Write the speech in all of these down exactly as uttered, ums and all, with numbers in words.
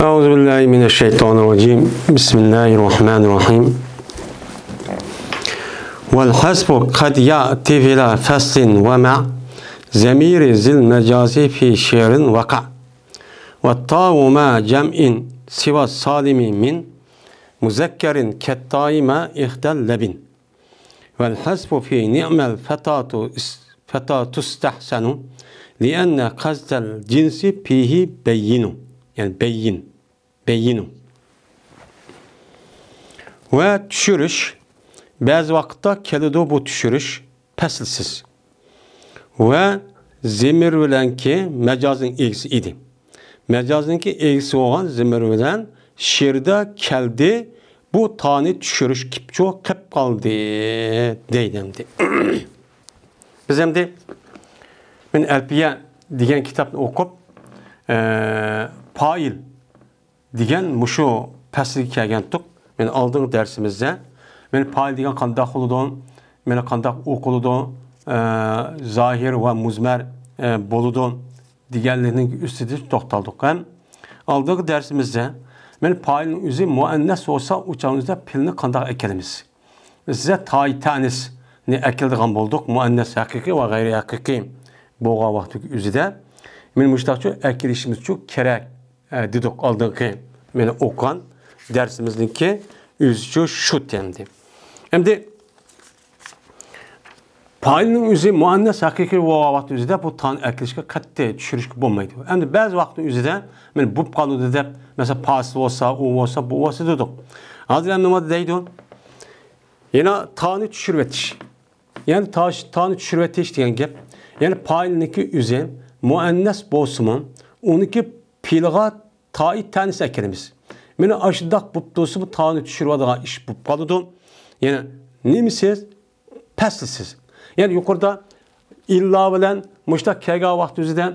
أعوذ بالله من الشيطان الرجيم. بسم الله الرحمن الرحيم. والحذف قد يأتي بلا فصل ومع ضمير ذي المجاز في شعر وقع. والتاء مع جمع سوى السالم من مذكر كالتاء مع إحدى اللبن. والحذف في نعم الفتاة، فتاة تستحسن، لأن قصد الجنس فيه بين. يعني بين، بين. ۋە چۈشۈرۈش، بەزى ۋاقىتتا كېلىدۇ بۇ چۈشۈرۈش، پەسىلسىز. ۋە زېمىر بىلەنكى مەجازنىڭ ئىگىسى ئىدى. مەجازنىڭكى ئىگىسى بولغان زېمىر بىلەن شېئىردا كەلدى، بۇ تانى چۈشۈرۈش كىپچۇ قىپ قالدى دەيدۇ ئەمدى. بىز ئەمدى مەن ئەلپىيە دېگەن كىتابنى ئوقۇپ، ئە، پائىل دېگەن مۇشۇ پەسىلگە كەلگەنتۇق. مەن ئالدىنقى دەرسىمىزدە، مەن پائىل دېگەن قانداق بولىدۇ، مەن قانداق ئوقۇلىدۇ، ئە، زاھىر ۋە مۇزمەر، ئە، بولىدۇ دېگەنلىرىنىڭ ئۈستىدە توختالدۇق. ھەم ئالدىنقى دەرسىمىزدە، مەن پائىلنىڭ ئۆزى مۇئەننەس بولسا، ئۇ چاغنىڭ ئۆزىدە پېئىلنى قانداق ئەكېلىمىز؟ بىز سىزگە تائى تەئنىسنى ئەكېلىدىغان بولدۇق، مۇئەننەس ھەقىقىي ۋە غەيرىي ھەقىقىي بولغان ۋاقىتنىڭ ئۆزىدە. مەن مۇشۇنداقچۇ ئەكېلىشىمىزچۇ كېرەك. ئە، دېدۇق ئالدىنقى مەن ئوقۇغان دەرسىمىزنىڭكى ئۆزىچۇ شۇ تەمدى. ئەمدى پائىلنىڭ ئۆزى مۇئەننەس ھەقىقىي بولغان ۋاقىت ئۆزىدە بۇ تانى ئەكېلىشكە قەتئىي چۈشۈرۈشكە بولمايدۇ. ئەمدى بەزى ۋاقىتنىڭ ئۆزىدە مەن بولۇپ قالىدۇ دەپ، مەسىلەن، پاسىل بولسا، ئۇ بولسا، بۇ بولسا دېدۇق. ھازىر ئەمدى نېمە دەيدۇ؟ يەنە تانى چۈشۈرۈۋېتىش. يەنى تاش-، تانى چۈشۈرۈۋېتىش دېگەن گەپ. يەنى پائىلنىڭكى ئۆزى مۇئەننەس بولسىمۇ، ئۇنىڭكى پېئىلىغا تائى تەئنىس ئەكېلىمىز. مانا ئاشۇنداق بوپ تۇرسىمۇ، تانى چۈشۈرۈۋالىدىغان ئىش بوپ قالىدۇ. يەنى نېمىسىز؟ پەسلىسىز. يەنى يۇقىرىدا ئىللا بىلەن مۇشۇنداق كەلگەن ۋاقىت ئۆزىدە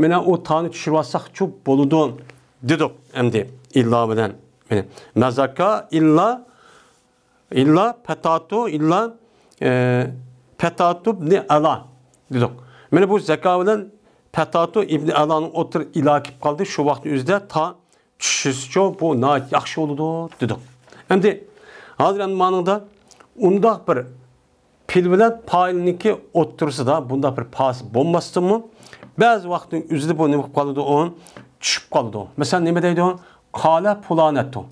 مانا ئۇ تانى چۈشۈرۈۋالساقچۇ بولىدۇ دېدۇق ئەمدى. ئىللا بىلەن. مانا مەزاكا ئىللا ئىللا پەتاتۇ، ئىللا، ئە، پەتاتۇ ئىبنى ئەلا دېدۇق. مانا بۇ زەكا بىلەن پەتاتۇ ئىبنى ئەلانىڭ ئوتتۇرا ئىلا كېلىپ قالدى. شۇ ۋاقىت ئۆزىدە تا چۈشۈشىچۇ، بۇ ناھايىتى ياخشى بولىدۇ دېدۇق. ئەمدى ھازىر ئەمدى مانىڭدا ئۇنداق بىر پېئىل بىلەن پائىلنىڭكى ئوتتۇرىسىدا بۇنداق بىر پاسىل بولماستىنمۇ، بەزى ۋاقىتنىڭ ئۆزىدە بۇ نېمە قىلىپ قالىدۇ؟ ئۇ چۈشۈپ قالىدۇ. مەسىلەن، نېمە دەيدۇ؟ قالە پۇلانەتۇ.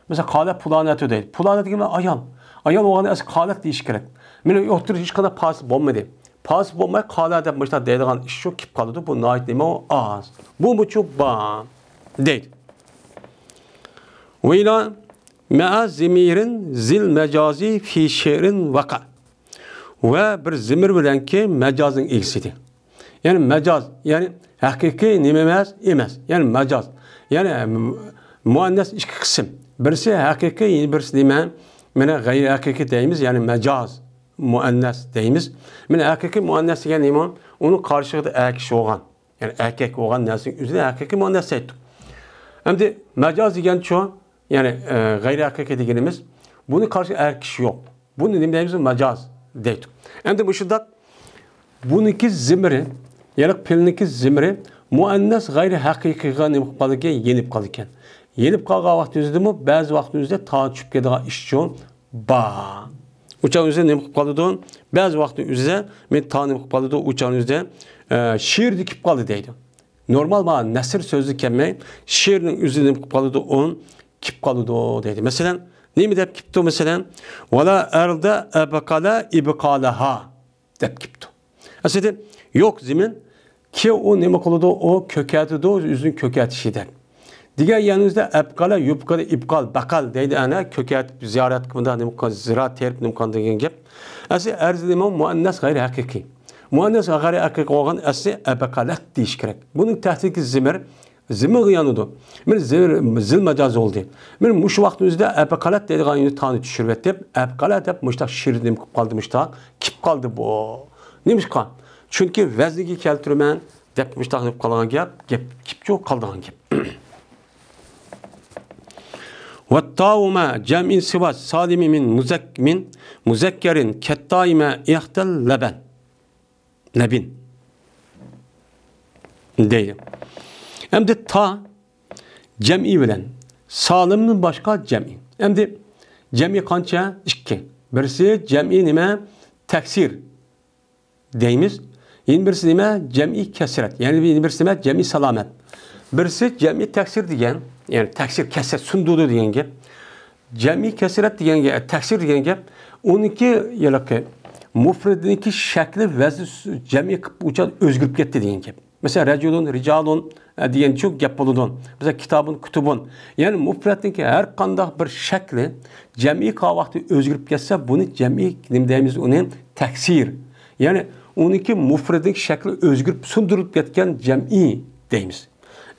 مەسىلەن، قالە پۇلانەتۇ دەيدۇ. پۇلانە دېگەن ئايال. ئايال بولغاندا ئەسلى قالەت دېيىش كېرەك. مانا ئوتتۇرىدا ھېچقانداق پاسىل بولمىدى. پاسىل بولماي قالە دەپ مۇشۇنداق دەيدىغان ئىشچۇ كېلىپ قالىدۇ. بۇ ناھايىتى نېمە ئۇ؟ ئاز. بۇمۇچۇ بار دەيدۇ. ۋە ئىلا مەئە زىمىرىن زىل مەجازى فى شېئىرىن ۋەقە. ۋە بىر زىمىر بىلەنكى مەجازنىڭ ئىگىسى ئىدى. يەنى مەجاز، يەنى ھەقىقىي نېمە ئەمەس؟ ئەمەس. يەنى مەجاز. يەنى مۇئەننەس ئىككى قىسىم. بىرسى ھەقىقىي، يەنە بىرسى نېمە؟ مانا غەيرىي ھەقىقىي دەيمىز، يەنى مەجاز مۇئەننەس دەيمىز. مانا ھەقىقىي مۇئەننەس دېگەن نېمە؟ ئۇنىڭ قارشىلىقىدا ئەركىشى بولغان. يەنى ئەركەك بولغان نەرسىنىڭ ئۆزىنى ھەقىقىي مۇئەننەس دەيدۇ. ئەمدى مەجاز دېگەنچۇ؟ يەنى، ئە، غەيرىي ھەقىقىي دېگىنىمىز، بۇنى قارشى ئەركىشى يوق. بۇنى نېمە دەيمىز؟ مەجاز دەيدۇ. ئەمدى مۇشۇنداق، بۇنىڭكى زىمىرى، يەنى پېئىلنىڭكى زىمىرى مۇئەننەس غەيرىي ھەقىقىيغا نېمە قىلىپ قالىدىكەن؟ يېنىپ قالىدىكەن. يېنىپ قالغان ۋاقتىمىزدىمۇ بەزى ۋاقتىمىزدا تا چۈشۈپ كېتىدىغان ئىشچۇ بار. ئۇ چاغ ئۆزى نېمە قىلىپ قالىدۇ؟ بەزى ۋاقتى ئۆزىدە مەن تا نېمە قىلىپ قالىدۇ؟ ئۇ چاغ ئۆزىدە، ئە، شېئىردا كېلىپ قالدى دەيدۇ. نورمال مانا نەسر سۆزى كەلمەي، شېئىرنىڭ ئۆزى نېمە قىلىپ قالىدۇ؟ ئۇ كېلىپ قالىدۇ دەيدۇ. مەسىلەن، نېمە دەپ كېلىپتۇ؟ مەسىلەن، ۋەلا ئەرزە ئەبقەلە ئىبقالەھا دەپ كېلىپتۇ. ئەسلىدە يوق زېمىن، كى ئۇ نېمە قىلىدۇ؟ ئۇ كۆكەرتىدۇ، ئۆزىنى كۆكەرتىشى دەپ. دېگەن يەرنىڭىزدە ئەبقەلە، يۇبقىلە، ئىبقال، بەقەل دەيدۇ، ئەنە كۆكەرتىپ زىيارەتكە مۇنداق نېمە قىلغان، زىرا تېرىپ نېمە قىلغان دېگەن گەپ. ئەسلى ئەرزە نېمە؟ مۇئەننەس غەيرىي ھەقىقىي. مۇئەننەس غەيرىي ھەقىقىي بولغان ئەسلى ئەبقەلەت دېيىش كېرەك. بۇنىڭ تەھتىدىكى زىمىر زىمىغا يانىدۇ. مانا زىل مەجاز بولدى. مانا مۇشۇ ۋاقىتنىڭ ئۆزىدە ئەبقەلەت دەيدىغان يېرىنى تانى چۈشۈرۈۋەتىپ، ئەبقەلە دەپ مۇشتاق شېئىردا نېمە قىلىپ قالدى، مۇشتاق كېلىپ قالدى بۇ. نېمىشقا؟ چۈنكى ۋەزنىگە كەلتۈرىمەن دەپ مۇشتاق نېمە قىلىپ قالغان گەپ، گەپ كېلىپچۇ قالىدىغان گەپ. والتاء مع جمع سوى السالم من مذك-، من مذكر كالتاء مع إحدى اللبن. لبن دەيدۇ. ئەمدى تا جەمئىي بىلەن سالىمدىن باشقا جەمئىي. ئەمدى جەمئىي قانچە؟ ئىككى. بىرسى جەمئىي نېمە؟ تەكسىر دەيمىز. يەنە بىرسى نېمە؟ جەمئىي كەسرەت. يەنە بىرسى نېمە؟ جەمئىي سالامەت. بىرسى جەمئىي تەكسىر دېگەن، يەنى تەكسىر، كەسرەت، سۇندۇرىدۇ دېگەن گەپ. جەمئىي كەسرەت دېگەن گەپ، تەكسىر دېگەن گەپ، ئۇنىڭكى ھېلىقى مۇفرەتنىڭكى شەكلى، ۋەزنى جەمئىي قىلىپ ئۇچان ئۆزگىرىپ كەتتى دېگەن گەپ. مەسىلەن، رەجۇلۇن، رىجالۇن، ئە، دېگەنچۇ گەپ بولىدۇ. مەسىلەن، كىتابۇن، كۇتۇبۇن. يەنى مۇفرەتنىڭكى ھەر قانداق بىر شەكلى جەمئىي قىلغان ۋاقتى ئۆزگىرىپ كەتسە، بۇنى جەمئىي نېمە دەيمىز؟ ئۇنى تەكسىر. يەنى ئۇنىڭكى مۇفرەتنىڭكى شەكلى ئۆزگىرىپ، سۇندۇرۇلۇپ كەتكەن جەمئىي دەيمىز.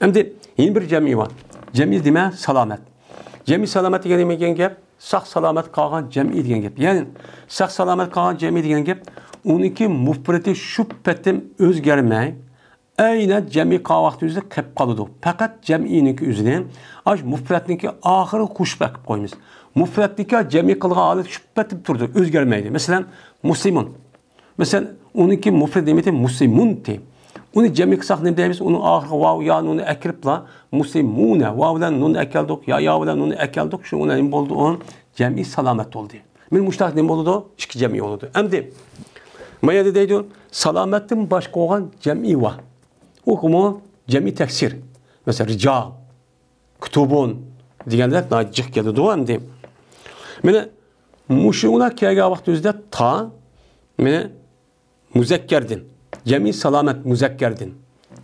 ئەمدى يەنە بىر جەمئىي بار. جەمئىي دېمە سالامەت. جەمئىي سالامەت دېگەن نېمە دېگەن گەپ؟ ساق سالامەت قالغان جەمئىي دېگەن گەپ. يەنى ساق سالامەت قالغان جەمئىي دېگەن گەپ، ئۇنىڭكى مۇفرىتى شۇ پېتىم ئۆزگەرمەي، ئەينەن جەمئىي قالغان ۋاقتى ئۆزىدە قېلىپ قالىدۇ. پەقەت جەمئىينىڭكى ئۆزىنى ئاش مۇفرەتنىڭكى ئاخىرىغا قوشۇپ ئەكىپ قويىمىز. مۇفرەتنىڭكى جەمئىي قىلغان ھالەت شۇ پېتىم تۇرىدۇ، ئۆزگەرمەيدۇ. مەسىلەن، مۇسلىمۇن. مەسىلەن، ئۇنىڭكى مۇفرەت نېمىتى؟ مۇسلىمۇنتى. ئۇنى جەمئىي قىلساق نېمە دەيمىز؟ ئۇنىڭ ئاخىرىغا ۋاۋ يا نۇننى ئەكىرىپلا، مۇسلىمۇنە، ۋاۋ بىلەن نۇننى ئەكەلدۇق، يا، يا بىلەن نۇننى ئەكەلدۇق، شۇ بىلەن نېمە بولدى ئۇ؟ جەمئىي سالامەت بولدى. مانا مۇشۇنداق نېمە بولىدۇ؟ ئىككى جەمئىي بولىدۇ. ئەمدى ما يەردە دەيدۇ، سالامەتتىن باشقا بولغان جەمئىي بار. ئۇمۇ جەمئىي تەكسىر. مەسىلەن، رىجال. كۇتۇبۇن دېگەندەك ناھايىتى جىق كېلىدۇ ئەمدى. مانا مۇشۇلار كەلگەن ۋاقتىمىزدا تا، مانا مۇزەككەردىن، جەمئىي سالامەت مۇزەككەردىن،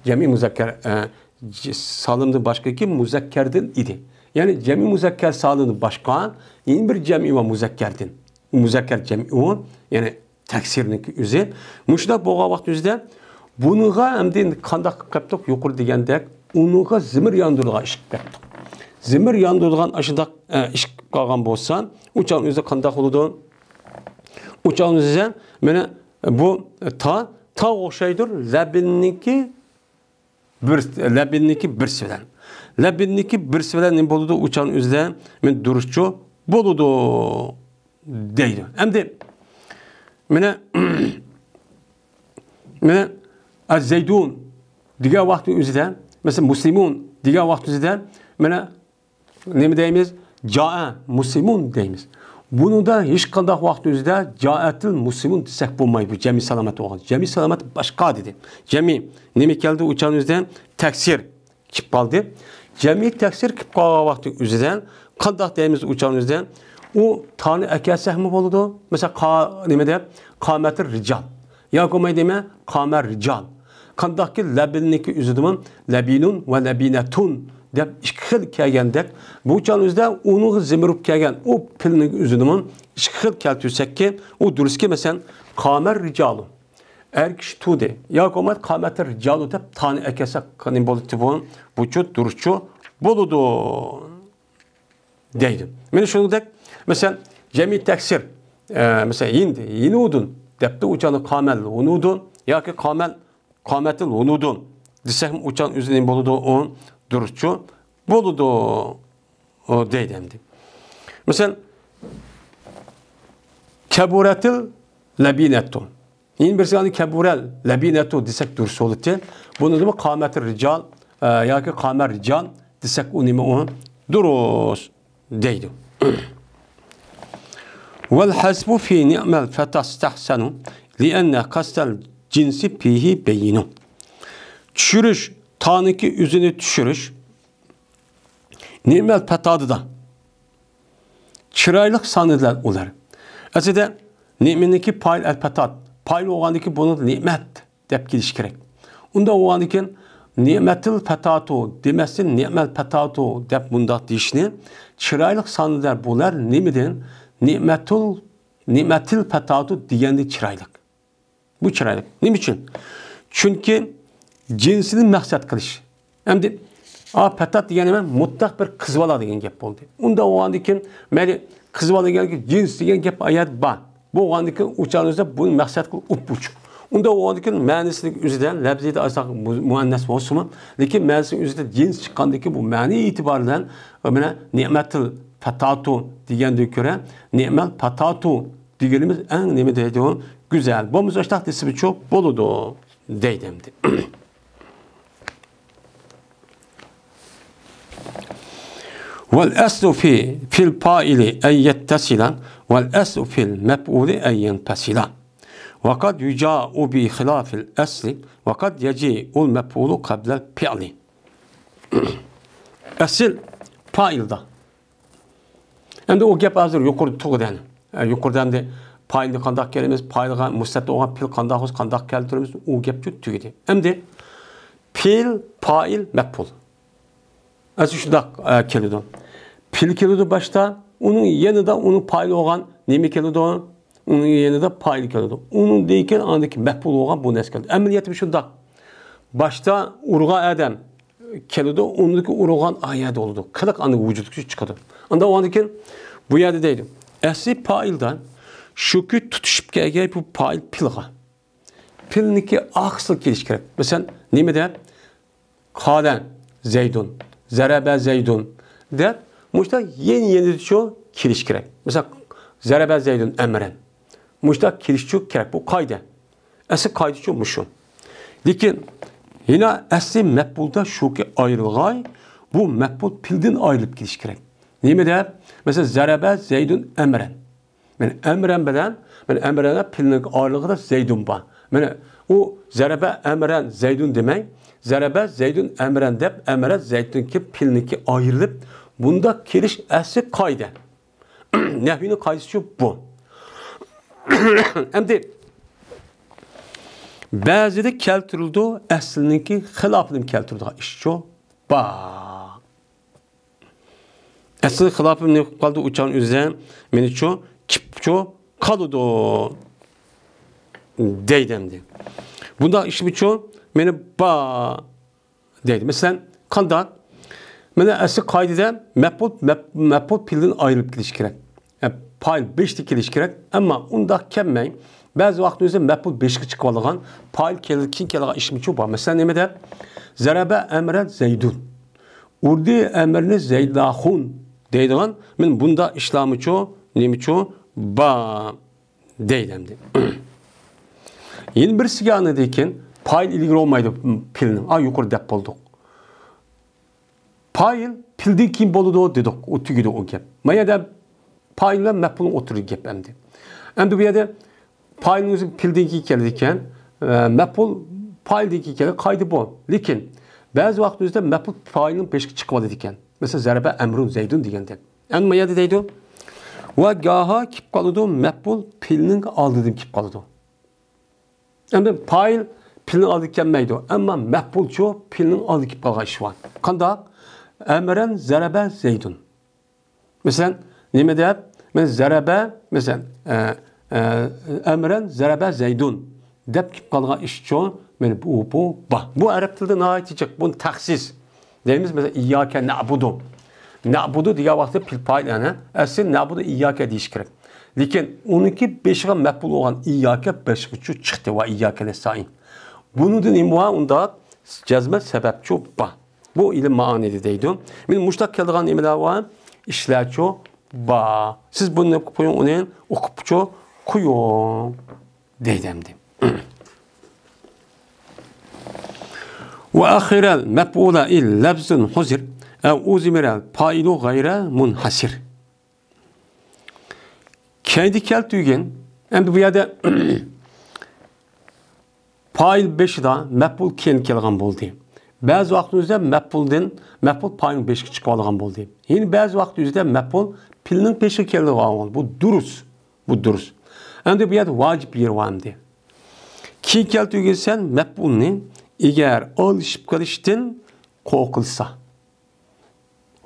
جەمئىي مۇزەككەر، ئە، ج-، سالىمدىن باشقىكى مۇزەككەردىن ئىدى. يەنى جەمئىي مۇزەككەر سالىمدىن باشقا يەنە بىر جەمئىي ۋە مۇزەككەردىن. مۇزەككەر جەمئىي ئۇ، يەنى تەكسىرنىڭكى ئۆزى. مۇشۇنداق بولغان ۋاقتىمىزدا بۇنىڭغا ئەمدى قانداق قىلىپ قاپتۇق؟ يۇقىرىدا دېگەندەك ئۇنىڭغا زېمىر ياندۇرىدىغان ئىش قىلىپ قاپتۇق. زېمىر ياندۇرىدىغان ئاشۇنداق، ئە، ئىش قىلىپ قالغان بولسا، ئۇ چاغنىڭ ئۆزىدە قانداق بولىدۇ؟ ئۇ چاغنىڭ ئۆزىدە مانا بۇ تا، تاغا ئوخشايدۇ، لەبىننىڭكى بىر، لەبىننىڭكى بىرسى بىلەن. لەبىننىڭكى بىرسى بىلەن نېمە بولىدۇ؟ ئۇ چاغنىڭ ئۆزىدە مانا دۇرۇسچۇ بولىدۇ دەيدۇ. ئەمدى مانا، مانا، ئەز-زەيدۇن دېگەن ۋاقىتنىڭ ئۆزىدە، مەسىلەن، مۇسلىمۇن دېگەن ۋاقىتنىڭ ئۆزىدە، مانا، نېمە دەيمىز؟ جائە مۇسلىمۇن دەيمىز. بۇنىڭدا ھېچقانداق ۋاقىتنىڭ ئۆزىدە جائەتىل مۇسلىمۇن دېسەك بولمايدۇ، جەمئىي سالامەت بولغان. جەمئىي سالامەت باشقا دېدى. جەمئىي نېمە كەلدى؟ ئۇ چاغنىڭ ئۆزىدە تەكسىر كېلىپ قالدى. جەمئىي تەكسىر كېلىپ قالغان ۋاقتى ئۆزىدە قانداق دەيمىز ئۇ چاغنىڭ ئۆزىدە؟ ئۇ تانى ئەكەلسەكمۇ بولىدۇ. مەسىلەن، قا-، نېمە دەپ؟ قامەتىر رىجال. ياكى بولمايدۇ نېمە؟ قامەر رىجال. قانداقكى لەبىننىڭكى ئۆزىدىمۇ لەبىنۇن ۋە لەبىنەتۇن دەپ ئىككى خىل كەلگەندەك، بۇ چاغنىڭ ئۆزىدە ئۇنىڭغا زېمىر بولۇپ كەلگەن ئۇ پېئىلنىڭ ئۆزىدىمۇ ئىككى خىل كەلتۈرسەككى، ئۇ دۇرۇسكى، مەسىلەن، قامەر رىجالۇ. ئەر كىشى تۇردى. ياكى بولمايدۇ، قامەتىر رىجالۇ دەپ تانى ئەكەلسەك، نېمە بولىدۇ بۇ؟ بۇچۇ دۇرۇسچۇ بولىدۇ دەيدۇ. مانا شۇنىڭدەك، مەسىلەن، جەمئىي تەكسىر، ئە، مەسىلەن، يىندى، يىنۇدۇن دەپتۇ، ئۇچانى قامەل ھۇنۇدۇن ياكى قامەل، قامەتىل ھۇنۇدۇن دېسەكمۇ، ئۇچان ئۆزى نېمە بولىدۇ؟ ئۇ دۇرۇسچۇ بولىدۇ، ئۇ دەيدۇ ئەمدى. مەسىلەن، كەبۇرەتىل لەبىنەتۇ. يەنە بىرسى ئاندىن كەبۇرەل لەبىنەتۇ دېسەك دۇرۇس بولىدۇ. بۇنىڭدىمۇ قامەتىر رىجال، ئە، ياكى قامەر رىجال دېسەك ئۇ نېمە ئۇ؟ دۇرۇس دەيدۇ. ۋەل ھەزفۇ فى نىئمەل فەتەستەھسەنۇ لىئەننە قەستەل جىنسى فىھى بەييىنۇ. چۈشۈرۈش، تانىكى ئۆزىنى چۈشۈرۈش. نىئمەل پەتادىدا. چىرايلىق سانىدىلەر ئۇلار. ئەسلىدە نىئمىنىڭكى پائىل ئەل پەتات. پائىل بولغاندىكى بۇنى نىئمەت دەپ كېلىش كېرەك. ئۇنداق بولغاندىكىن نىئمەتىل پەتاتۇ دېمەستىن نىئمەل پەتاتۇ دەپ مۇنداق دېيىشنى چىرايلىق سانىدىلەر بۇلار نېمىدىن؟ نىئمەتۇل، نىئمەتىل پەتاتۇ دېگەندە چىرايلىق. بۇ چىرايلىق. نېمە ئۈچۈن؟ چۈنكى جىنسىنى مەقسەت قىلىش. ئەمدى، ئا، پەتات دېگەن نېمە؟ مۇتلەق بىر قىز بالا دېگەن گەپ بولدى. ئۇنداق بولغاندىكىن، مەيلى، قىز بالا دېگەن جىنس دېگەن گەپ ئايەت بار. بولغاندىكىن، ئۇ چاغدا بۇنى مەقسەت قىلىپ ئۇپئوچۇق. ئۇنداق بولغاندىكىن، مەنىسىنىڭ ئۆزىدە لەپزىدە ئازراق مۇ-، مۇئەننەس بولسىمۇ، لېكىن مەنىسىنىڭ ئۆزىدە جىنس چىققاندىكىن، بۇ مەنە ئېتىبارى بىلەن، مانا، نىئمەتىل پەتاتۇ دېگەندىن كۆرە، نىئمەل پەتاتۇ دېگىنىمىز ئەڭ نېمە دەيدۇ؟ گۈزەل. بولمىسا ئاشتاق دېسىمىچۇ بولىدۇ دەيدۇ ئەمدى. والأصل في، في الفاعل أن يتصل، والأصل في المفعول أن ينفصل. وقد يجاء بخلاف الأصل، وقد يجيء المفعول قبل الفعل. ئەسلى پائىلدا. ئەمدى ئۇ گەپ ھازىر يۇقىرىدا تۇغدى. يەنى، ئە، يۇقىرىدا ئەمدى پائىلنى قانداق كەلتۈرىمىز، پائىلغا مۇستەتىر بولغان پېئىل قانداق بولسا، قانداق كەلتۈرىمىز، ئۇ گەپ شۇ تۈگىدى. ئەمدى پېئىل، پائىل، مەپئۇل. ئەسلى شۇنداق، ئە، كېلىدۇ. پېئىل كېلىدۇ باشتا، ئۇنىڭ يېنىدا ئۇنىڭ پائىلى بولغان نېمە كېلىدۇ؟ ئۇنىڭ يېنىدا پائىل كېلىدۇ. ئۇنىڭدىن كېيىن ئاندىكى مەپئۇل بولغان بۇ نەرسە كېلىدۇ. ئەمەلىيەتتە شۇنداق. باشتا ئۇرغان ئادەم كېلىدۇ، ئۇنىڭدىكى ئۇرۇلغان ئايەت بولىدۇ. قىلىق ئاندىن ۋۇجۇدقا چىقىدۇ. ئاندا ئاندىن كېيىن بۇ يەردە دەيدۇ. ئەسلى پائىلدا شۇكى تۇتىشىپ كەلگەن بۇ پائىل پېئىلغا. پېئىلنىڭكى ئاخىرسىغا كېلىش كېرەك. مەسىلەن، نېمىدە؟ قال زەيدۇن، زەرەبە زەيدۇن دەپ، مۇشۇنداق يېنى-يېنىدىچۇ كېلىش كېرەك. مەسىلەن، زەرەبە زەيدۇن ئەمرەن. مۇشۇنداق كېلىشچۇ كېرەك. بۇ قائىدە. ئەسلى قائىدىچۇ مۇشۇ. لېكىن يەنە ئەسلى مەپئۇلدا شۇكى ئايرىلغاي، بۇ مەپئۇل پېئىلدىن ئايرىلىپ كېلىش كېرەك. نېمە دەپ؟ مەسىلەن، زەرەبە زەيدۇن ئەمرەن. مانا ئەمرەن بىلەن، مانا ئەمرەن پېئىلنىڭ ئارىلىقىدا زەيدۇن بار. مانا ئۇ زەرەبە ئەمرەن زەيدۇن دېمەي، زەرەبە زەيدۇن ئەمرەن دەپ، ئەمرەن زەيدۇنكى پېئىلنىڭكى ئايرىلىپ، بۇنداق كېلىش ئەسلى قائىدە. نەھۋىنىڭ قائىدىسىچۇ بۇ. ئەمدى بەزىدە كەلتۈرۈلىدۇ، ئەسلىنىڭكى خىلاپىنى كەلتۈرىدىغان ئىشچۇ بار. ئەسلى خىلاپىنى نېمە قىلىپ قالىدۇ؟ ئۇچان ئۆزى مېنىچۇ كىپچۇ قالىدۇ دەيدۇ ئەمدى. بۇنداق ئىشمىچۇ مېنى با دەيدۇ. مەسىلەن، قانداق؟ مانا ئەسلى قائىدىدە مەپئۇل، مەپ-، مەپئۇل پېئىلدىن ئايرىلىپ كېلىشى كېرەك. ئە، پائىل بېشىدا كېلىشى كېرەك. ئەمما ئۇنداق كەلمەي، بەزى ۋاقىتتا ئۆزى مەپئۇل بېشىغا چىقىۋالىدىغان، پائىل كېيىن، كېيىن كېلىدىغان ئىشمىچۇ بار. مەسىلەن، نېمە دەپ؟ زەرەبە ئەمرەن زەيدۇن. ئۇردى ئەمرنى زەيداخۇن دەيدىغان، مانا بۇنداق ئىشلارمىچۇ، نېمىچۇ بار. دەيدۇ ئەمدى. يەنە بىرسىگە ئاندىن كېيىن پائىل ئىلگىرى بولمايدۇ پېئىلنىڭ. ئا، يۇقىرى دەپ بولدۇق. پائىل پېئىلدىن كېيىن بولىدۇ دېدۇق. ئۇ تۈگىدى ئۇ گەپ. ما يەردە پائىل بىلەن مەپئۇلنىڭ ئوتتۇرىدىكى گەپ ئەمدى. ئەمدى بۇ يەردە پائىلنىڭ ئۆزى پېئىلدىن كېيىن كېلىدىكەن، ئە، مەپئۇل پائىلدىن كېيىن كەلگەن قائىدە بۇ. لېكىن بەزى ۋاقىت ئۆزىدە مەپئۇل پائىلنىڭ بېشىغا چىقىۋالىدىكەن. مەسىلەن، زەرەبە ئەمرۇن زەيدۇن دېگەندەك. ئەمما يەردە دەيدۇ، ۋە گاھا كېلىپ قالىدۇ مەپئۇل پېئىلنىڭ ئالدىدىن كېلىپ قالىدۇ. ئەمدى پائىل پېئىلنىڭ ئالدىدا كەلمەيدۇ، ئەمما مەپئۇلچۇ پېئىلنىڭ ئالدىدا كېلىپ قالغان ئىش بار. قانداق؟ ئەمرەن زەرەبە زەيدۇن. مەسىلەن، نېمە دەپ؟ مەن زەرەبە، مەسىلەن، ئە، ئە، ئەمرەن زەرەبە زەيدۇن دەپ كېلىپ قالغان ئىشچۇ، مانا بۇ، بۇ، با. بۇ ئەرەب تىلىدا ناھايىتى جىق. بۇنى تەخسىس دەيمىز. مەسىلەن، ئىيياكە نەئبۇدۇ. نەئبۇدۇ دېگەن ۋاقىتتا پېئىل پائىل ئەنە. ئەسلى نەئبۇدۇ ئىيياكە دېيىش كېرەك. لېكىن ئۇنىڭكى بېشىغا مەپئۇل بولغان ئىيياكە بېشىغىچۇ چىقتى ۋە ئىيياكە نەستەئىن. بۇنىڭدا نېمە بار؟ ئۇندا جەزمەن سەۋەبچۇ بار. بۇ ئىلىم مائانىدە دەيدۇ. مانا مۇشۇنداق كېلىدىغان نېمىلەر بار؟ ئىشلارچۇ بار. سىز بۇنى قويۇڭ، ئۇنى ئوقۇپچۇ قويۇڭ. دەيدۇ ئەمدى. وأخر المفعول إن لفظ حذر، أو أضمر الفاعل غير منحصر. كەينىدە كەلتۈرگەن، ئەمدى بۇ يەردە پائىل بېشىدا مەپئۇل كېيىن كەلگەن بولدى. بەزى ۋاقىتتا ئۆزىدە مەپئۇلدىن، مەپئۇل پائىلنىڭ بېشىغا چىقىۋالغان بولدى. يەنە بەزى ۋاقىتتا ئۆزىدە مەپئۇل پېئىلنىڭ بېشىغا كەلگەن بولدى. بۇ دۇرۇس. بۇ دۇرۇس. ئەمدى بۇ يەردە ۋاجىپ يېرى بار ئەمدى. كېيىن كەلتۈرگەنسەن مەپئۇلنى، ئەگەر ئالىشىپ قېلىشتىن قورقۇلسا.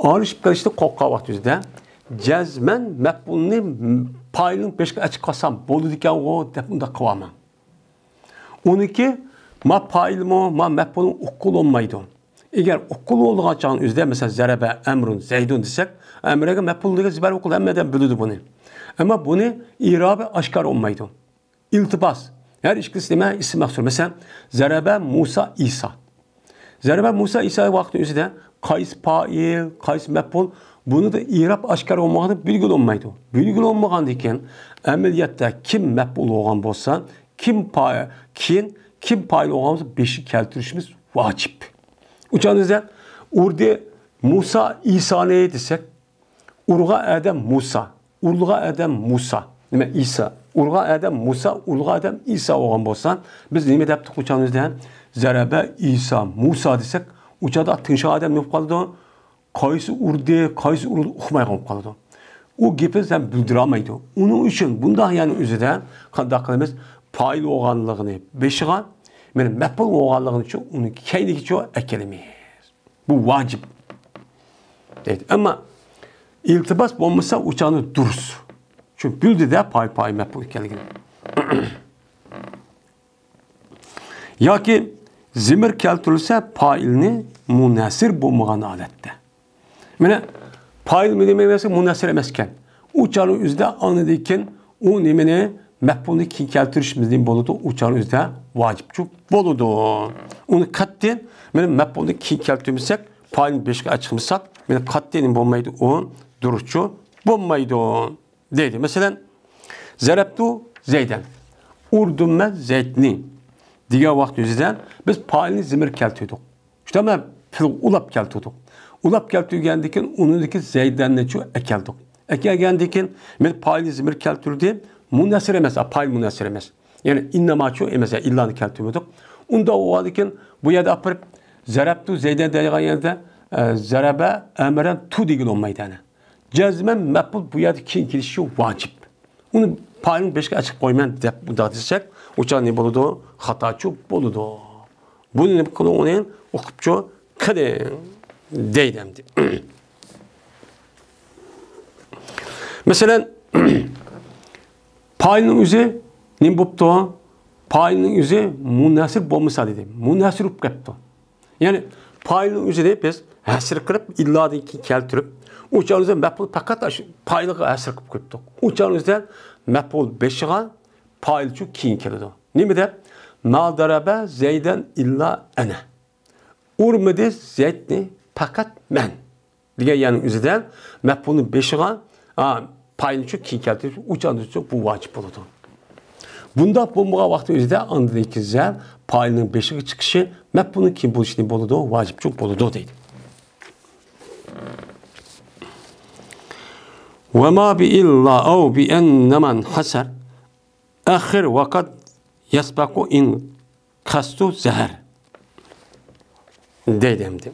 ئالىشىپ قېلىشتىن قورققان ۋاقتىمىزدا جەزمەن مەپئۇلنى پائىلنىڭ بېشىغا ئەچىپ قالسام بولىدىكەنغۇ دەپ ئۇنداق قىلىۋالماڭ. ئۇنىڭكى ما پائىلمۇ، ما مەپئۇلمۇ ئوقۇلۇنمايدۇ. ئەگەر ئوقۇلۇنىدىغان چاغنىڭ ئۆزىدە، مەسىلەن، زەرەبە ئەمرۇن زەيدۇن دېسەك، ئەمرەگە مەپئۇل دېگەن زىبەر ئوقۇلدى، ھەممە ئادەم بىلىدۇ بۇنى. ئەمما بۇنى ئېرابى ئاشكارا بولمايدۇ. ئىلتىباس. ھەر ئىككىلىسى نېمە؟ ئىسىم مەخسۇس. مەسىلەن، زەرەبە مۇسا ئىسا. زەرەبە مۇسا ئىسا ۋاقتى ئۆزىدە قايسى پائىل، قايسى مەپئۇل، بۇنىدا ئېراب ئاشكارا بولمىغاندىن بىلگىلى بولمايدۇ. بىلگىلى بولمىغاندىن كېيىن، ئەمەلىيەتتە كىم مەپئۇل بولغان بولسا، كىم پا-، كېيىن كىم پائىل بولغان بولسا، بېشى كەلتۈرۈشىمىز ۋاجىپ. ئۇچان بىزدە ئۇردى مۇسا ئىسانى دېسەك، ئۇرغان ئادەم مۇسا، ئۇرۇلغان ئادەم مۇسا، نېمە، ئىسا. ئۇرغان ئادەم مۇسا، ئۇرۇلغان ئادەم ئىسا بولغان بولسا، بىز نېمە دەپتۇق ئۇچانىزدا؟ زەرەبە ئىسا مۇسا دېسەك، ئۇچاندا تىڭشىغان ئادەم نېمە بولۇپ قالىدۇ؟ قايسى ئۇردى، قايسى ئۇرۇلدى ئۇقمايدىغان بولۇپ قالىدۇ. ئۇ گېپىنى سەن بىلدۈرەلمەيدۇ. ئۇنىڭ ئۈچۈن بۇنداق يەرنىڭ ئۆزىدە قانداق قىلىمىز؟ پائىل بولغانلىقىنى بېشىغا، مەن مەپئۇل بولغانلىقىنى ئۇنىڭ كەينىگىچە ئەكېلىمىز. بۇ ۋاجىپ دەيدۇ. ئەمما ئىلتىباس بولمىسا، ئۇچانى دۇرۇس. چۈنكى بىلدى-دە پائىل، پائىل مەپئۇل ئىكەنلىكىنى. ياكى زېمىر كەلتۈرۈلسە، پائىلنى مۇنھەسىر بولمىغان ھالەتتە. مانا، پائىل نېمە ئەمەس، مۇنھەسىر ئەمەسكەن. ئۇ چاغنىڭ ئۆزىدە ئاندىن كېيىن ئۇ نېمىنى، مەپئۇلنى كېيىن كەلتۈرۈشىمىز نېمە بولىدۇ؟ ئۇ چاغنىڭ ئۆزىدە ۋاجىپچۇ بولىدۇ. ئۇنى قەتئىي، مانا، مەپئۇلنى كېيىن كەلتۈرمىسەك، پائىلنى بېشىغا چىقمىساق، مانا، قەتئىي نېمە بولمايدۇ؟ ئۇ دۇرۇسچۇ بولمايدۇ. دەيدۇ. مەسىلەن، زەرەبتۇ زەيدەن. ئۇردۇم مەن زەيدنى دېگەن ۋاقىت ئۆزىدە بىز پائىلنى زېمىر كەلتۈردۇق. شۇنداقمۇ؟ پېئىل ئۇلاپ كەلتۈردۇق. ئۇلاپ كەلتۈرگەندىن كېيىن ئۇنىڭدىكى زەيدەننىچۇ ئەكەلدۇق. ئەكەلگەندىن كېيىن مەن پائىلنى زېمىر كەلتۈردى. مۇنھەسىر ئەمەس، پائىل مۇنھەسىر ئەمەس. يەنى ئىنناماچۇ ئەمەس، يەنى ئىللانى كەلتۈرمىدۇق. ئۇنداق بولغاندىن كېيىن بۇ يەردە ئاپىرىپ زەرەبتۇ زەيدەن دەيدىغان يەردە، ئە، زەرەبە ئەمرەن تۇ دېگىلى بولمايدۇ يەنى. جەزمەن مەپئۇل بۇ يەردە كېيىن كېلىشى ۋاجىپ. ئۇنى پائىلنىڭ بېشىغا ئەچىقىپ قويىمەن دەپ ئۇنداق دېسەك، ئۇ چاغ نېمە بولىدۇ؟ خاتاچۇ بولىدۇ. بۇنى نېمە قىلىڭ، ئۇنى ئۇقۇپچۇ قىلىڭ دەيدۇ ئەمدى. مەسىلەن، پائىلنىڭ ئۆزى نېمە بوپتۇ؟ پائىلنىڭ ئۆزى مۇنھەسىر بولمىسا دېدى. مۇنھەسىر بولۇپ كەپتۇ. يەنى پائىلنىڭ ئۆزىنى بىز ھەسر قىلىپ، ئىللادىن كېيىن كەلتۈرۈپ، ئۇ چاغدا مەپئۇل پەقەت ئاشۇ پائىلغا ھەسر قىلىپ قويۇپتۇق. ئۇ چاغدا مەپئۇل بېشىغا پائىلچۇ كېيىن كېلىدۇ. نېمە دەپ؟ ما دەرەبە زەيدەن ئىللا ئەنە. ئۇرمىدى زەيدنى پەقەت مەن. دېگەن يەرنىڭ ئۆزىدە مەپئۇلنى بېشىغا، ئا، پائىلنى شۇ كېيىن كەلتۈرۈپ، ئۇ چاغدا بۇ ۋاجىپ بولىدۇ. بۇنداق بولمىغان ۋاقىتنىڭ ئۆزىدە ئاندىن كېيىن زەرەب پائىلنىڭ بېشىغا چىقىشى، مەپئۇلنىڭ كېيىن بولۇشى نېمە بولىدۇ؟ ۋاجىپچۇ بولىدۇ دەيدۇ. ۋە ما بى ئىللا ئەۋ بى ئەننەمەن ھەسەر ئەخىر ۋە قەد يەسبەقۇ ئىن قەستۇ زەھەر. دەيدۇ ئەمدى.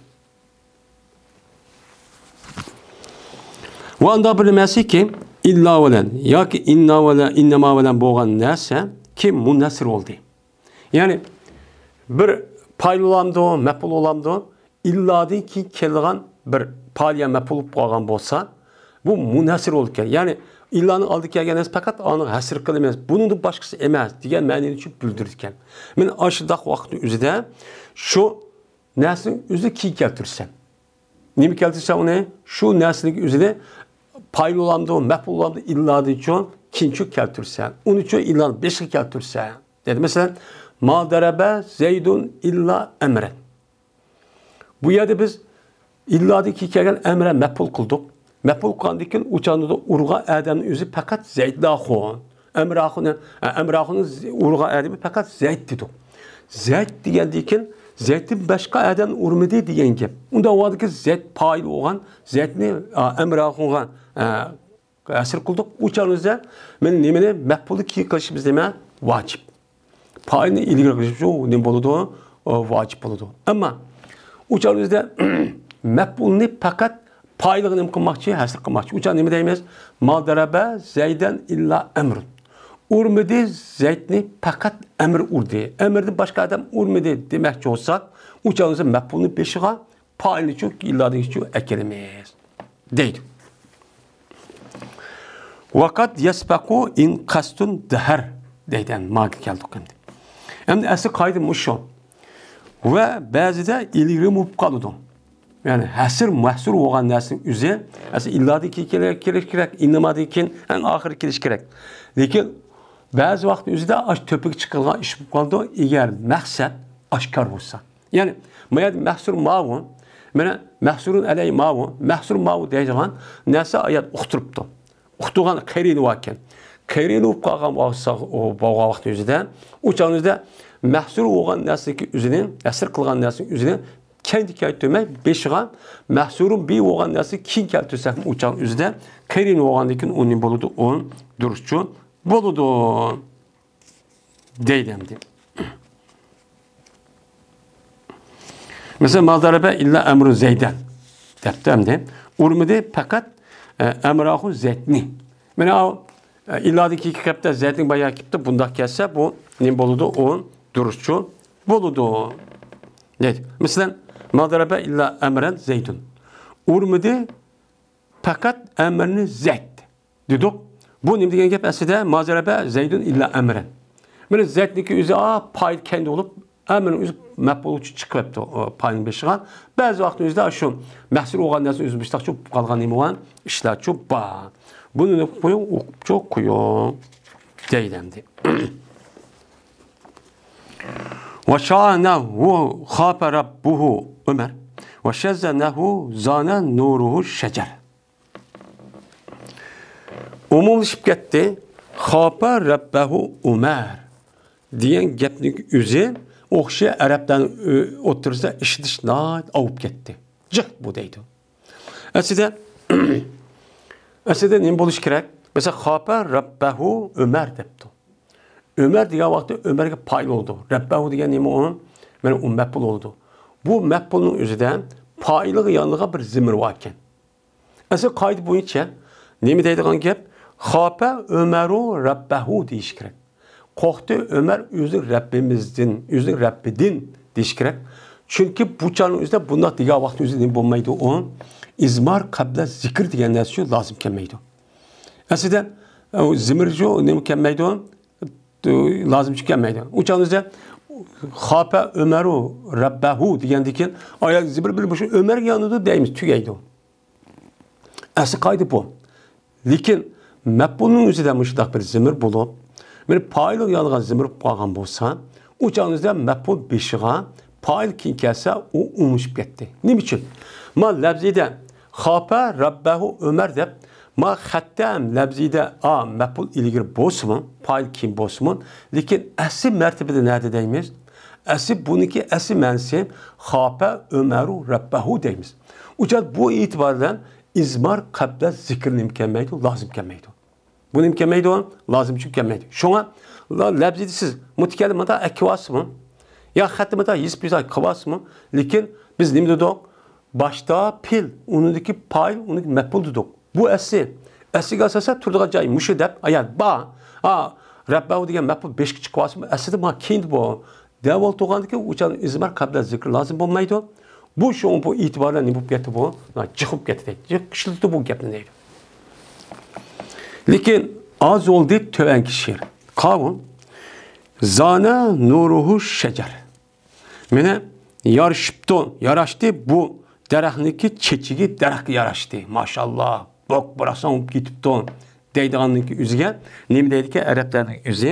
ۋە ئانداق بىر نەرسىكى، ئىللا بىلەن ياكى ئىننا بىلەن، ئىننەما بىلەن بولغان نەرسە كى مۇنھەسىر بولدى. يەنى بىر پائىل بولامدۇ، مەپئۇل بولامدۇ؟ ئىللادىن كېيىن كېلىدىغان بىر پائىل يا مەپئۇل بولۇپ قالغان بولسا، بۇ مۇنھەسىر بولىدىكەن. يەنى ئىللانىڭ ئالدىدا كەلگەن نەرسە پەقەت ئانىڭ ھەسر قىلىمىز، بۇنىڭدىن باشقىسى ئەمەس دېگەن مەنىنى چۈشۈپ بىلدۈرىدىكەن. مانا ئاشۇنداق ۋاقىتنىڭ ئۆزىدە شۇ نەرسىنىڭ ئۆزىنى كېيىن كەلتۈرسەن. نېمە كەلتۈرسەن ئۇنى؟ شۇ نەرسىنىڭ ئۆزىنى پائىل بولامدۇ، مەپئۇل بولامدۇ، ئىللادىنچۇ كېيىنچۇ كەلتۈرسەن. ئۇنىچۇ ئىللانى بېشىغا كەلتۈرسەن. دەيدۇ، مەسىلەن، ما دەرەبە زەيدۇن ئىللا ئەمرەن. بۇ يەردە بىز ئىللادىن كېيىن كەلگەن ئەمرە مەپئۇل قىلدۇق. مەپئۇل قىلغاندىن كېيىن ئۇ چاغدا ئۇرغان ئادەمنىڭ ئۆزى پەقەت زەيدلاخۇن. ئەمراخۇن، ئە، ئەمراخۇننىڭ ز-، ئۇرغان ئادىمى پەقەت زەيد دېدۇق. زەيد دېگەندىن كېيىن زەيدتىن باشقا ئادەمنى ئۇرمىدى دېگەن گەپ. ئۇنداق ۋاقىتتا زەيد پائىل بولغان، زەيدنى، ئا، ئەمراخۇنغا، ئە، ھەسر قىلدۇق. ئۇ چاغدا مانا نېمىنى مەپئۇلنى كېيىن قىلىشىمىز نېمە؟ ۋاجىپ. پائىلنى ئىلگىرى قىلىشىمىز نېمە بولىدۇ؟ ئۇ ۋاجىپ بولىدۇ. ئەمما ئۇ چاغدا مەپئۇلنى پەقەت پائىلغا نېمە قىلماقچى؟ ھەسر قىلماقچى. ئۇ چاغدا نېمە دەيمىز؟ ما دەرەبە زەيدەن ئىللا ئەمرۇن. ئۇرمىدى زەيدنى پەقەت ئەمر ئۇردى. ئەمردىن باشقا ئادەم ئۇرمىدى دېمەكچى بولساق، ئۇ چاغدا مەپئۇلنى بېشىغا پائىلنىچۇ ئىللادىنچۇ ئەكېلىمىز دەيدۇ. ۋەقەد يەسبەقۇ ئىن قەستۇن دەھەر دەيدۇ. ئەمدى ماگا كەلدۇق ئەمدى. ئەمدى ئەسلى قائىدە مۇشۇ. ۋە بەزىدە ئىلگىرى بولۇپ قالىدۇ. يەنى ھەسر مەھسۇر بولغان نەرسىنىڭ ئۆزى ئەسلى ئىللادىن كېيىن كېلىش كېرەك، ئىننامادىن كېيىن ئەڭ ئاخىرى كېلىش كېرەك. لېكىن بەزى ۋاقىت ئۆزىدە ئاش تۆپىگە چىقىدىغان ئىش بولۇپ قالىدۇ، ئەگەر مەقسەت ئاشكار بولسا. يەنى، ما يەردە مەھسۇر ماۋۇ، مانا، مەھسۇرۇن ئەلەي ماۋۇ، مەھسۇر ماۋۇ دەيدىغان نەرسە ئايەت ئۇقتۇرۇپتۇ. ئۇقتۇرغان قەرىنى باركەن. قەرىنى بولۇپ قالغان ۋاقىت، بولغان ۋاقىت ئۆزىدە، ئۇ چاغنىڭ ئۆزىدە مەھسۇر بولغان نەرسىنىڭكى ئۆزىنى، ھەسر قىلغان نەرسىنىڭ ئۆزىنى كەينىدە كەلتۈرمەي، بېشىغا مەھسۇرۇن بى بولغان نەرسىنى كېيىن كەلتۈرسەكمۇ، ئۇ چاغ ئۆزىدە قېرىن بولغاندىن كېيىن ئۇ نېمە بولىدۇ؟ ئۇ دۇرۇسچۇ بولىدۇ. دەيدۇ ئەمدى. مەسىلەن، ما زەرەبە ئىللا ئەمرۇ زەيدەن دەپتۇ ئەمدى. ئۇرمىدى پەقەت، ئە، ئەمراخۇ زەيدنى. مانا ئۇ، ئە، ئىللادىن كېيىنكى قېپتە زەيدنىڭ بايا كېپتۇ، بۇنداق كەلسە بۇ نېمە بولىدۇ؟ ئۇ دۇرۇسچۇ بولىدۇ. دەيدۇ. مەسىلەن، ما زەرەبە ئىللا ئەمرەن زەيدۇن. ئۇرمىدى پەقەت ئەمرنى زەيد دېدۇق. بۇ نېمە دېگەن گەپ ئەسلىدە؟ ما زەرەبە زەيدۇن ئىللا ئەمرەن. مانا زەيدنىڭكى ئۆزى، ئا، پايىل كەينىدە بولۇپ، ئەمرنىڭ ئۆزى مەپئۇل ئۈچۈن چىقىپ كەپتۇ، ئا، پايىلنىڭ بېشىغا. بەزى ۋاقىتتا ئۆزىدە شۇ مەھسۇر بولغان نەرسە ئۆزى مۇشتاقچۇ قالغان نېمە بار؟ ئىشلارچۇ بار. بۇنى نېمە قويۇڭ؟ ئوقۇپچۇ قويۇڭ. دەيدۇ ئەمدى. ۋە شانەھۇ خاپە رەببۇھۇ ئۆمەر. ۋە شەززەنەھۇ زانە نۇرۇھۇ شەجەر. ئومۇملىشىپ كەتتى. خاپە رەببەھۇ ئۆمەر دېگەن گەپنىڭ ئۆزى ئوخشاش ئەرەبلەرنىڭ ئۆ-، ئوتتۇرىسىدا ئىشلىتىش ناھايىتى ئاۋۇپ كەتتى. جىق بۇ دەيدۇ. ئەسلىدە، ئەسلىدە نېمە بولۇشى كېرەك؟ مەسىلەن، خاپە رەببەھۇ ئۆمەر دەپتۇ. ئۆمەر دېگەن ۋاقىتتا ئۆمەرگە پائىل بولىدۇ. رەببەھۇ دېگەن نېمە ئۇ؟ مانا ئۇ مەپئۇل بولىدۇ. بۇ مەپئۇلنىڭ ئۆزىدە پائىلغا يانىدىغان بىر زېمىر بار ئىكەن. ئەسلى قائىدە بويىچە نېمە دەيدىغان گەپ؟ خاپە ئۆمەرۇ رەببەھۇ دېيىش كېرەك. قورقتى ئۆمەر ئۆزىنىڭ رەببىمىزدىن، ئۆزىنىڭ رەببىدىن دېيىش كېرەك. چۈنكى بۇ چاغنىڭ ئۆزىدە بۇنداق دېگەن ۋاقىتنىڭ ئۆزىدە نېمە بولمايدۇ ئۇ؟ ئىزمار قەبلە زىكىر دېگەن نەرسە ئۈچۈن لازىم كەلمەيدۇ. ئەسلىدە، ئۇ زېمىر شۇ نېمە كەلمەيدۇ؟ لازىم ئۈچۈن كەلمەيدۇ. ئۇ چاغنىڭ ئۆزىدە خاپە ئۆمەرۇ رەببەھۇ دېگەندىن كېيىن، ئايەت زېمىر بىلەن مۇشۇ ئۆمەرگە يانىدۇ دەيمىز، تۈگەيدۇ. ئەسلى قائىدە بۇ. لېكىن مەپئۇلنىڭ ئۆزىدە مۇشۇنداق بىر زېمىر بولۇپ، مانا پائىلغا يانىغان زېمىر بولۇپ قالغان بولسا، ئۇ چاغنىڭ ئۆزىدە مەپئۇل بېشىغا پائىل كېيىن كەلسە، ئۇ ئومۇملىشىپ كەتتى. نېمە ئۈچۈن؟ ما لەۋزىدە خاپە رەببەھۇ ئۆمەر دەپ، ما خەتتە ھەم لەۋزىدە ئا مەپئۇل ئىلگىرى بولسىمۇ، پائىل كېيىن بولسىمۇ، لېكىن ئەسلى مەرتىۋىدە نەدە دەيمىز؟ ئەسلى بۇنىڭكى ئەسلى مەنىسى خاپە ئۆمەرۇ رەببەھۇ دەيمىز. ئۇ چاغ بۇ ئېتىبار بىلەن ئىزمار قەبلە زىكىر نېمە كەلمەيدۇ؟ لازىم كەلمەيدۇ. بۇ نېمە كەلمەيدۇ؟ لازىم ئۈچۈن كەلمەيدۇ. شۇڭا لا-، لەۋزىدە سىز مۇتەكەللىم ماتا ئەكىۋالسىمۇ، يا خەتتە ماتا يېزىپ يۈزە قىلىۋالسىمۇ، لېكىن بىز نېمە دېدۇق؟ باشتا پېئىل، ئۇنىڭدىكى پائىل، ئۇنىڭدىكى مەپئۇل دېدۇق. بۇ ئەسلى، ئەسلىگە ئاساسەن تۇرىدىغان جايى مۇشۇ دەپ، ئايا با، ئا، رەببەھۇ دېگەن مەپئۇل بېشىغا چىقىۋالسىمۇ، ئەسلىدە ما كېيىندە بۇ. دەۋالىدىغاندىكى ئۇ چاغ ئىزمار قەبلە زىكىر لازىم بولمايدۇ. بۇ شۇڭا بۇ ئېتىباردا نېمە بولۇپ كەتتى بۇ؟ جىق بولۇپ كەتتى دەيدۇ. جىق ئىشلىتىدۇ بۇ گەپنى دەيدۇ. لېكىن ئاز بولدى تۆۋەنكى شېئىر. قاۋۇ. زانە نۇرۇھۇ شەجەر. مانا يارىشىپتۇ، ياراشتى بۇ دەرەخنىڭكى چېچىكى دەرەخكە ياراشتى. ماشاللا، بوك بۇراسان بولۇپ كېتىپتۇ دەيدىغاننىڭكى ئۆزىگە نېمە دەيدىكەن ئەرەبلەرنىڭ ئۆزى؟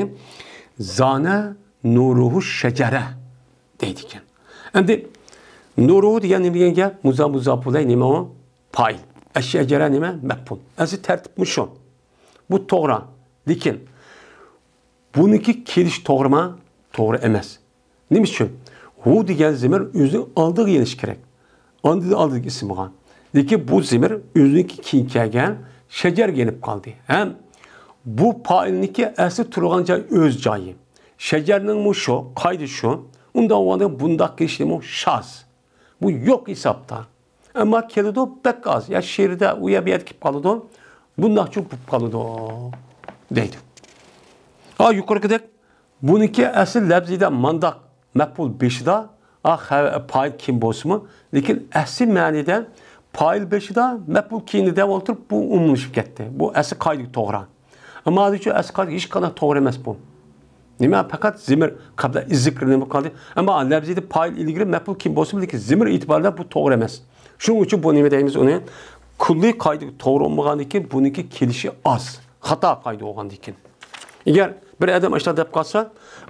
زانە نۇرۇھۇ شەجەرە دەيدىكەن. ئەمدى نۇرۇھۇ دېگەن نېمە دېگەن گەپ؟ مۇزا مۇزاپۇلەي نېمە ئۇ؟ پائىل. ئەششەجەرە نېمە؟ مەپئۇل. ئەسلى تەرتىپ مۇشۇ. بۇ توغرا. لېكىن بۇنىڭكى كېلىشى توغرىمۇ؟ توغرا ئەمەس. نېمە ئۈچۈن؟ ھۇ دېگەن زېمىر ئۆزىنىڭ ئالدىغا يېنىشى كېرەك. ئاندىن ئالدىدىكى ئىسىم بولغان. لېكىن بۇ زېمىر ئۆزىنىڭكى كېيىن كەلگەن شەجەرگە يېنىپ قالدى. ھەم بۇ پائىلنىڭكى ئەسلى تۇرغان جاي ئۆز جايى. شەجەرنىڭمۇ شۇ، قائىدە شۇ. ئۇنداق بولغاندا بۇنداق كېلىشىمۇ شاز. بۇ يوق ھېسابتا. ئەمما كېلىدۇ بەك ئاز. يا شېئىردا ئۇ يەر بۇ يەردە كېلىپ قالىدۇ. بۇنداقچۇ بولۇپ قالىدۇ دەيدۇ. ھا، يۇقىرىقىدەك بۇنىڭكى ئەسلى لەۋزىدە مانداق مەپئۇل بېشىدا، ئا، خە-، پائىل كېيىن بولسىمۇ، لېكىن ئەسلى مەنىدە پائىل بېشىدا مەپئۇل كېيىنىدە ئولتۇرۇپ بۇ ئومۇملىشىپ كەتتى. بۇ ئەسلى قائىدىگە توغرا. ئەمما ھازىرچۇ ئەسلى قائىدىگە ھېچقانداق توغرا ئەمەس بۇ. نېمە؟ پەقەت زېمىر قەبلە ئىززىكرى نېمە قالدى؟ ئەمما لەۋزىدە پائىل ئىلگىرى مەپئۇل كېيىن بولسىمۇ، لېكىن زېمىر ئېتىبارىدا بۇ توغرا ئەمەس. شۇنىڭ ئۈچۈن بۇ نېمە دەيمىز ئۇنى؟ كۈللىي قائىدىگە توغرا بولمىغاندىن كېيىن بۇنىڭكى كېلىشى ئاز. خاتا قائىدە بولغاندىن كېيىن. ئەگەر بىر ئادەم ئاشۇنداق دەپ قالسا،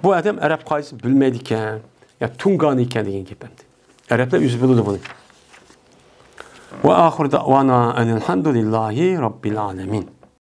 بۇ ئادەم ئەرەب قائىدىسىنى بىلمەيدىكەن، يا تۇڭگانى ئىكەن دېگەن گەپ ئەمدى. ئەرەبلەر ئۆزى بىلىدۇ بۇنى. ۋە ئاخىرۇ دەئۋانا ئەنىل ھەمدۇلىللاھى رەببىل ئالەمىن.